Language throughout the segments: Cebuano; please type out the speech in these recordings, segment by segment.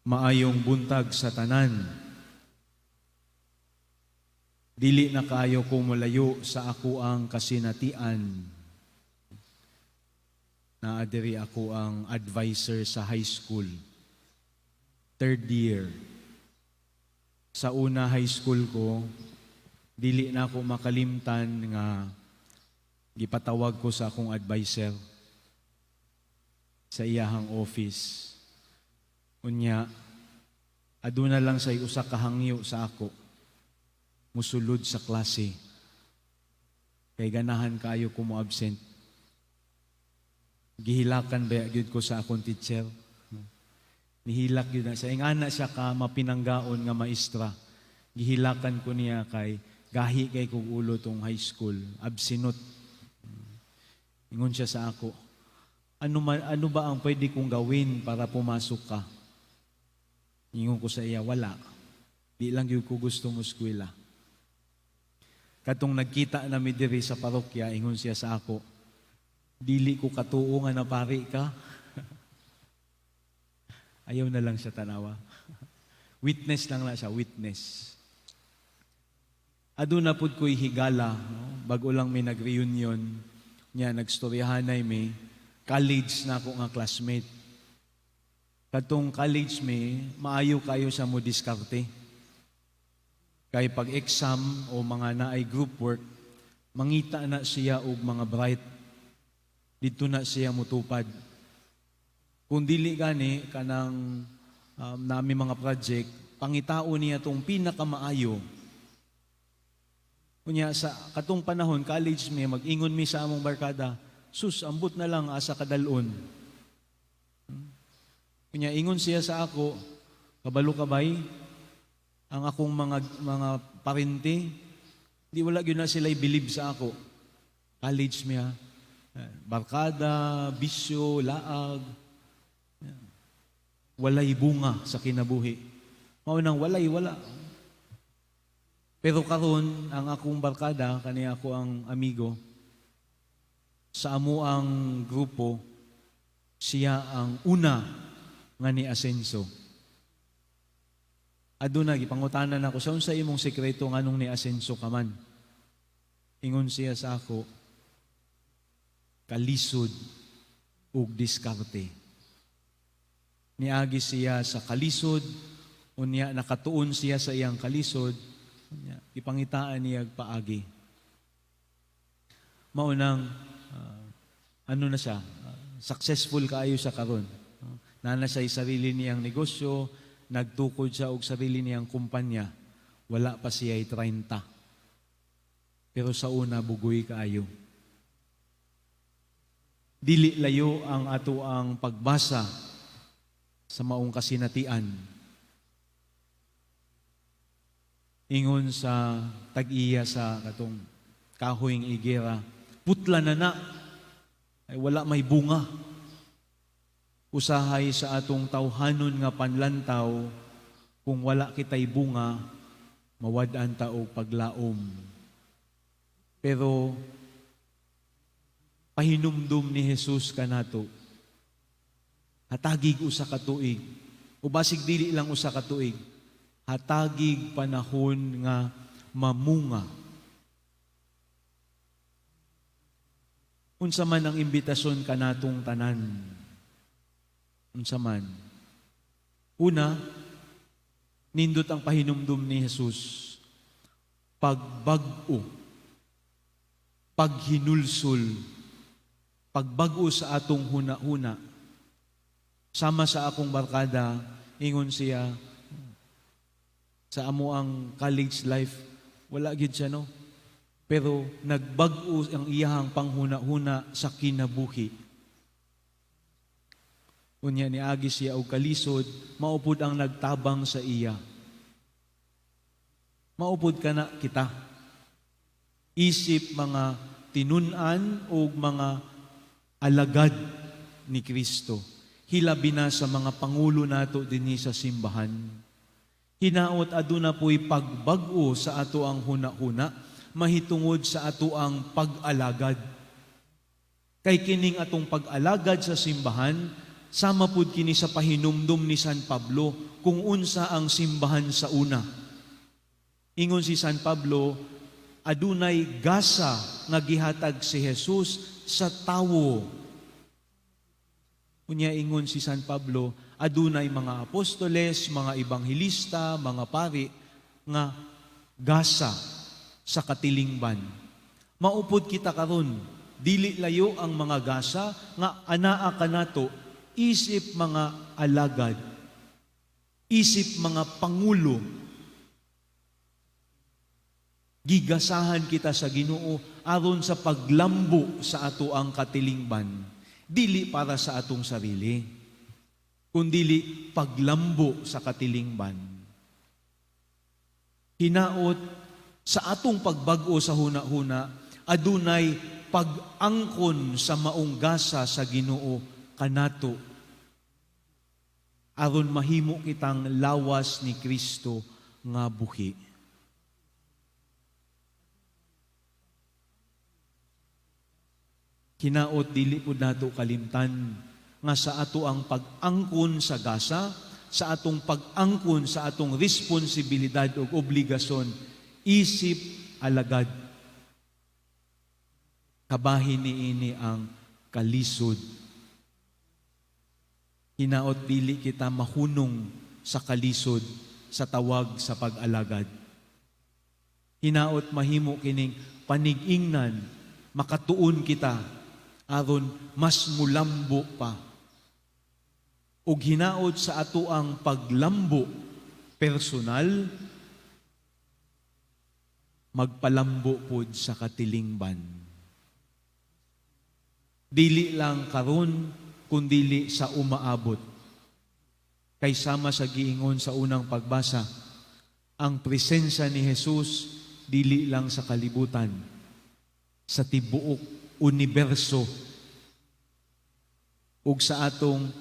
Maayong buntag sa tanan. Dili na kaayo ko molayo sa akoang kasinatian. Naa diri akoang advisor sa high school. Third year. Sa una high school ko, dili na ako makalimtan nga gipatawag ko sa akong advisor sa iyahang office. Unya, aduna lang say usa ka hangyo sa ako. Musulod sa klase. Kay ganahan kaayo ko mo absent. Gihilakan ba gyud ko sa akong teacher. Nihilak gyud na siya. Ingana siya ka mapinanggaon nga maestra. Gihilakan ko niya kay gahi kay kog ulo tong high school. Absinut. Ingon siya sa ako. Ano ba ang pwede kong gawin para pumasok ka? Ingon ko sa iya, wala. Di lang gyud ko gusto mo eskwela. Katong nagkita nami diri sa parokya, ingon siya sa ako, "Dili ko katuo nga napari ka." Ayaw na lang siya tanawa. Witness lang na siya, witness. Aduna pud ko'y higala, no? Bago lang may nag-reunion, niya nagstoryahanay mi, college na ako nga classmate. Katong college mi, maayo kayo sa mo diskarte. Kay pag exam o mga naay group work, mangita na siya og mga bright. Dito na siya mutupad. Kung dili gani kanang nami mga project, pangitao niya tong pinakamaayo. Unya sa katong panahon college mi, mag-ingon mi sa among barkada, "Sus, ambot na lang asa kadalon." Unya ingon siya sa ako, "Kabalo ka bay, ang akong mga parente, di wala gyud na sila believe sa ako." College mi ha. Barkada, bisyo, laag. Walay bunga sa kinabuhi. Mao nang walay, wala. Pero karon ang akong barkada, kani ako ang amigo, sa amo ang grupo, siya ang una nga ni asenso. Aduna gipangutanan ako sa unsa imong sekreto nganong ni asenso ka man. Ingon siya sa ako, kalisod ug diskarte. Niagi siya sa kalisod, unya nakatuon siya sa iyang kalisod, unya ipangitaan niya paagi. Maunang ano na siya, successful kaayo siya karon. Naa na siya sarili niyang negosyo, nagtukod siya og sarili niyang kumpanya. Wala pa siya 30. Pero sa una, bugoy kaayo. Dili layo ang ato ang pagbasa sa maong kasinatian. Ingon sa tag-iya sa katong kahoy ng igera, "Putla na na, ay wala may bunga." Usahay sa atong tawhanon nga panlantaw, kung wala kitay bunga, mawad-an ta og paglaom. Pero pahinumdum ni Jesus kanato, hatagig usa ka tuig, o basig dili lang usa ka tuig, hatagig panahon nga mamunga. Unsa man ang imbitasyon kanatong tanan? Unsa man? Una, nindot ang pahinumdum ni Jesus. Pagbag-o, paghinulsol, pagbag-o sa atong huna-huna. Sama sa akong barkada, ingon siya, sa amo ang college life, wala gyud siya, no? Pero nagbag-o ang iyahang panghuna-huna sa kinabuhi. Unya niagi siya og kalisod, mao pud ang nagtabang sa iya. Mao pud kana kita. Isip mga tinun-an o mga alagad ni Kristo. Hilabi na sa mga pangulo nato dinhi sa simbahan. Hinaot aduna po'y pagbag-o sa ato ang huna-huna, mahitungod sa ato ang pag-alagad. Kay kining atong pag-alagad sa simbahan, Sama pud kini sa pahinumdum ni San Pablo kung unsa ang simbahan sa una. Ingon si San Pablo, adunay gasa nga gihatag si Jesus sa tawo. Unya ingon si San Pablo, adunay mga apostoles, mga ebanghelista, mga pari nga gasa sa katilingban. Mao pud kita karon, dili layo ang mga gasa nga anaa kanato isip mga alagad, isip mga pangulo. Gigasahan kita sa Ginoo aron sa paglambo sa atoang katilingban. Dili para sa atong sarili, kundili paglambo sa katilingban. Hinaot sa atong pagbag-o sa huna-huna, adunay pag-angkon sa maong gasa sa Ginoo kanato aron mahimo kitang lawas ni Kristo nga buhi. Hinaot dili pud nato kalimtan nga sa atoang pag-angkon sa gasa, sa atong pag-angkon sa atong responsibilidad ug obligasyon isip alagad. Kabahin niini ang kalisod. Hinaot dili kita mahunong sa kalisod sa tawag sa pag-alagad. Hinaot mahimo kining panigingnan, makatuon kita aron mas mulambo pa. Ug hinaot sa atoang paglambo personal, magpalambo pod sa katilingban. Dili lang karon, kundili sa umaabot. Kay sama sa giingon sa unang pagbasa, ang presensya ni Jesus dili lang sa kalibutan, sa tibuok universo. Ug sa atong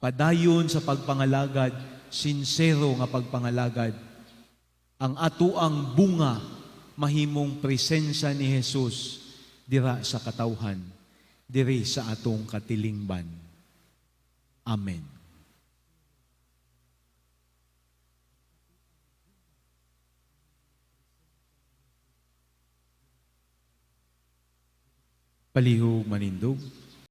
padayon sa pagpangalagad, sinsero nga pagpangalagad, ang atoang bunga mahimong presensya ni Jesus dira sa katawhan, diri sa atong katilingban. Amen. Palihog manindog.